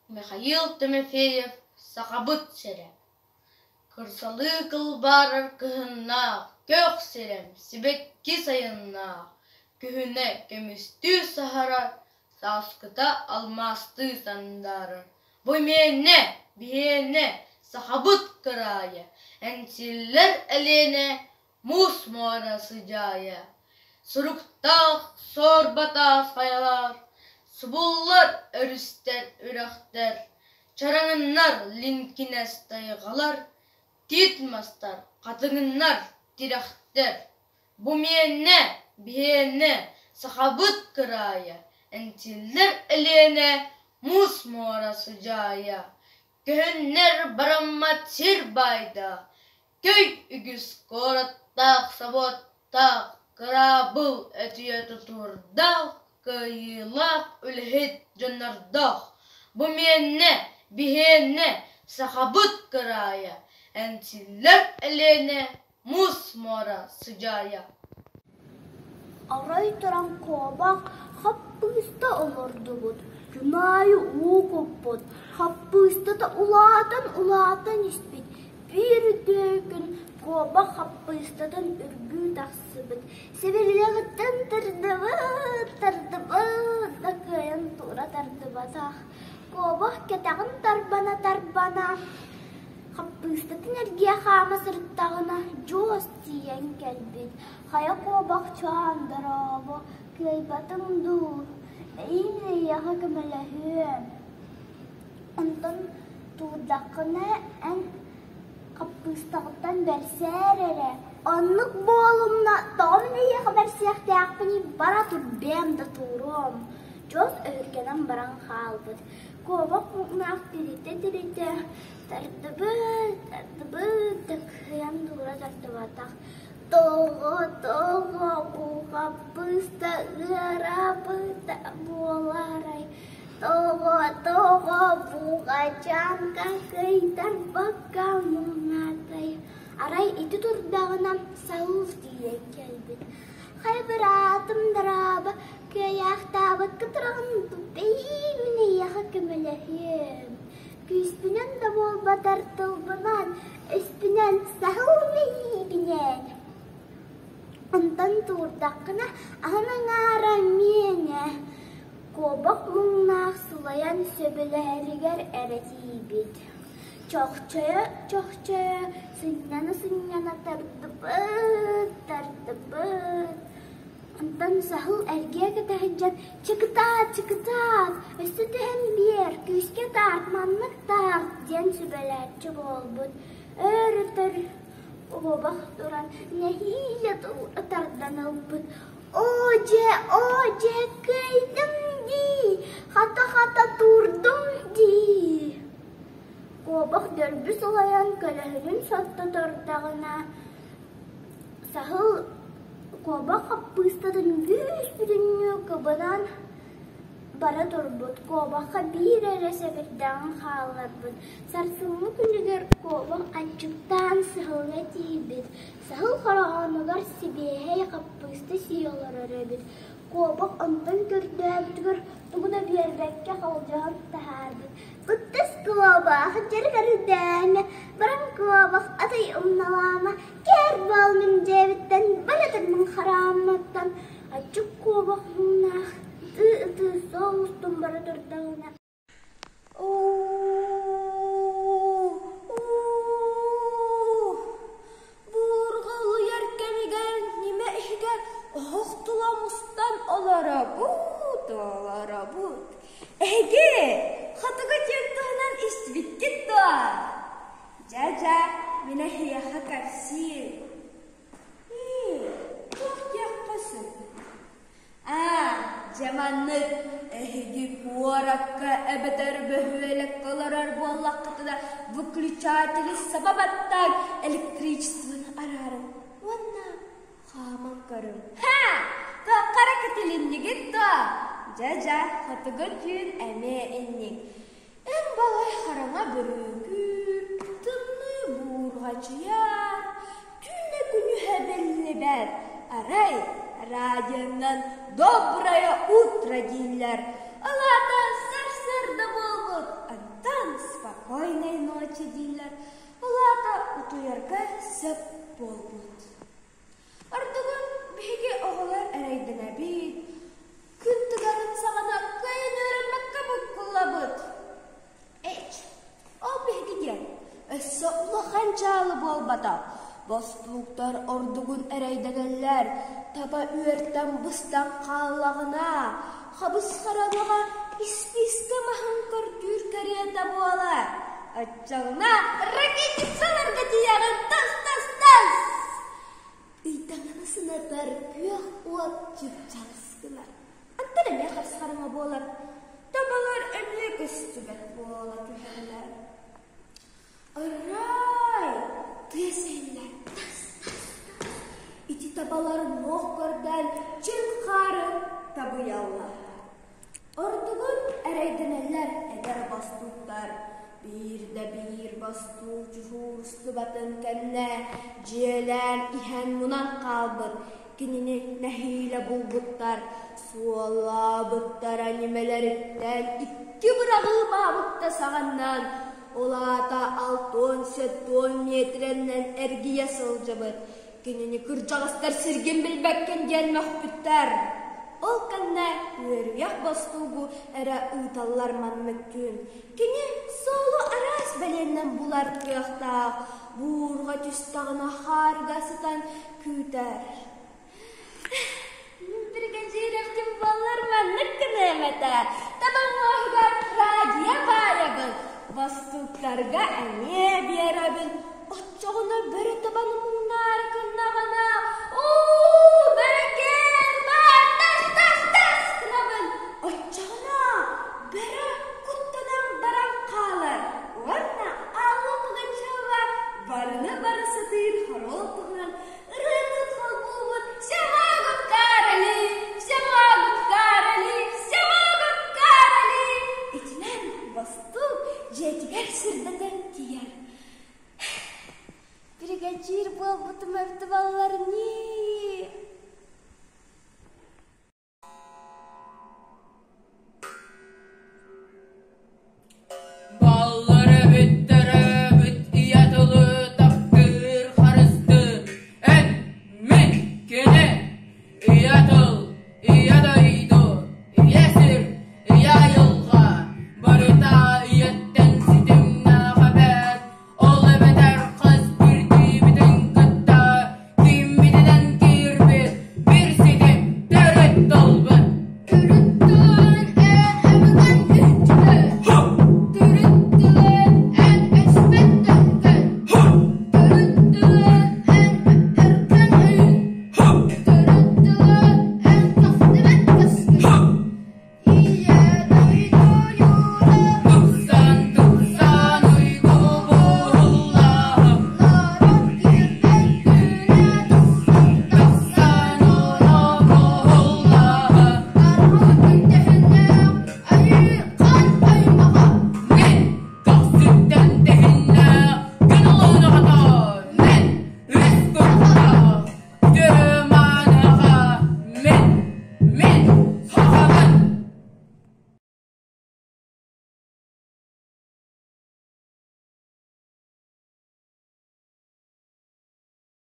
Михаил Тимофеев Сахабыт сирэ Кырсалыы кылбаарар кыһыннаах, күөх сирэм, сибэкки сайыннаах, күһүнэ көмүстүү саһарар, сааскыта алмаастыы сандаарар. Бу миэнэ, биһиэнэ, Сахабыт кыраайа, эҥсиллэр Элиэнэ, муус муора сыдьаайа. Суруктаах, суорбатаах хайалар, субуллар өрүстэр, үрэхтэр, чараҥыннар, лиҥкинэс тайҕалар, тиит мастар, хатыҥыннар, тирэхтэр. Бу миэнэ, биһиэнэ, Сахабыт кыраайа, эҥсиллэр Элиэнэ, муус муора сыдьаайа. Көһүннэр бараммат сир баайдаах, көй үгүс куораттаах, собуоттаах, кыраабыл өтүйэ тутуурдаах, кыайыылаах үлэһит дьоннордоох. Бу миэнэ, биһиэнэ, Сахабыт кыраайа, эҥсиллэр Элиэнэ, муус муора сыдьаайа. Арай туран куобах хаппыыста олордубут, күн аайы уу куппут, хаппыыстата улаатан-улаатан испит. Биир үтүө күн куобах хаппыыстатын үргүү тахсыбыт, сэбирдэҕиттэн тардыбыт, тардыбыт да кыайан тура тардыбатах. Куобах кэтэҕин тарбана-тарбана Хаппыыстатын эргийэ хаама сырыттаҕына, дьуос тиийэн кэлбит: «Хайа куобахчаан, дорообо, кыайбатыҥ дуу, эйиин эйиэхэ көмөлөһүөм. Онтон туурдаххына эн хаппыыстаҕыттан бэрсээр эрэ, оннук буолумна, тоҕо мин эйиэхэ бэрсиэхтээхпиний, бара тур, бэйэм да тууруом». Дьуос өһүргэнэн баран хаалбыт. Куобах муҥнаах тиритэ-тиритэ тардыбыт, тардыбыт да кыайан туура тардыбатах. Тоҕо, тоҕо буҕаппыста ыараабыта буолаарай? Тоҕо, тоҕо буҕачаанка кыайтарбакка муҥнаатай? Арай ити турдаҕына Саул тиийэн кэлбит. Хайа быраатым дорообо, кыайаахтаабыкка тураҕын бэйии мин эйиэхэ көмөлөһүөм. Күүспүнэн да буолбатар тылбынан, өспүнэн саһыл мэйиибинэн. Онтон туурдаххына аһын аҥаара миэнэ. Куобах муҥнаах сылайан сөбүлэһэригэр эрэ тиийбит. Чохчойо-чохчойо, сынньана-сынньана тардыбыт, тардыбыт. Онтон саһыл эргийэ кэтэ сылдьан «Чыкытаат, чыкытаат, өссө түһэн биэр, күүскэ таарт, маннык таарт» диэн сүбэлээччи буолбут. Өр-өтөр куобах туран нэһиилэ тардан ылбыт. «Оо дьэ, оо дьэ, кыайдым дии, хата-хата туурдум дии» Куобах дөлбү сылайан көлөһүнүн сотто турдаҕына, саһыл куобах хаппыыстатын бүүс-бүтүннүү кыбынан бара турбут, куобахха биир эрэ сэбирдэҕин хаалларбыт. Сарсыҥҥы күнүгэр куобах аччыктаан саһылга тиийбит. Саһыл хороонугар сибиэһэй хаппыыста сии олорор эбит. Куобах онтон көрдөөбүтүгэр тугу да биэрбэккэ холдьоһон таһаарбыт. Куттас куобах, дьарык арыйдаама, баран куобах, атай умналаама, кээр буол мин дьиэбиттэн, бара турмун харааммыттан, аччык куобах муҥнаах, ытыы-ытыы суол устун бара турдаҕына Буурҕалыйар кэмигэр нимэ иһигэр оһох тула мустан олоробут, олоробут. Эһиги хотугу диэн туһунан истибиккит дуо? Дьэ-дьэ, мин эһиэхэ кэпсиим. Ии, туох диэххэ сөп? Аа, дьэ маннык эһиги куоракка эбэтэр бөһүөлэккэ олорор буоллаххытына выключатели саба баттаан электричествоны араарыҥ уонна хааман көрүҥ. Ха! Туохха эрэ кэтилиннигит дуо? Дьэ-дьэ, хотугу түүн эмиэ инник. Эн балай хараҥа бүрүүкүүр, тымныы буурҕачыйар, түүнэ күнүһэ биллибэт. Арай радионан «Доброе утро» дииллэр. Ол аата сарсыарда буолбут, онтон «Спокойной ночи» дииллэр. Ол аата утуйарга сөп буолбут. Ордугун биһиги оҕолор эрэйдэнэбит, күн тыгарын саҕана кыайан үөрэммэккэ буккуллабыт. Эч, ол биһиги диэн өссө улахан дьаалы буолбатах, бостууктар ордугун эрэйдэнэллэр, таба үөртэн быстан хааллаҕына, хабыс-хараҥаҕа испиискэ маһын көрдүүр кэриэтэ буолар. Оччоҕуна ракетницаларга тиийэҕин тас-тас-тас! Ыйдаҥаны сынатар күөх уот чыпчалыс гынар. Антон эмиэ хапсараҥа буолар. Табалар эмиэ көстүбэт буола түһэллэр. Арай, тыас иһиллэр тас-тас-тас. Ити табалар муох көрдөөн чын хаары табыйаллар. Ордугун эрэйдэнэллэр эдэр бостууктар. Биир да биир бостуук дьуһуурустубатын кэннэ дьиэлээн иһэн мунан хаалбыт Кинини нэһиилэ булбуттар, суоллаабыттара ньимэлэриттэн икки быраҕыы баабыкта саҕаннан, ол аата 67 миэтирэннэн эргийэ сылдьыбыт. Кинини кырдьаҕастар сиргин билбэккин диэн мөхпүттэр. Ол кэннэ үөрүйэх бостуугу эрэ ыыталлар маннык түүн. Кини суолу араас бэлиэннэн булар кыахтаах, буурҕа түстэҕинэ хаарга сытан күүтэр. Биригэдьиирэптин буоллар маннык гыныам этэ. Табаҥ муоһугар радио баайабын, бостууктарга эмиэ биэрэбин. Оччоҕуна бөрө табаны муҥнаары гыннаҕына, уу, бөрөкөөн баар, тас, тас, тас гынабын. Оччоҕуна бөрө куттанан баран хаалар уонна Алла Пугачева барыны бары сатыыр хоруол туһунан ырыатын холбуубут «Все могут короли, все могут короли, все могут короли» Итинэн бостуук дьиэтигэр сирдэтэн тиийэр. Биригэдьиир буолбутум эбитэ буоллар ньии.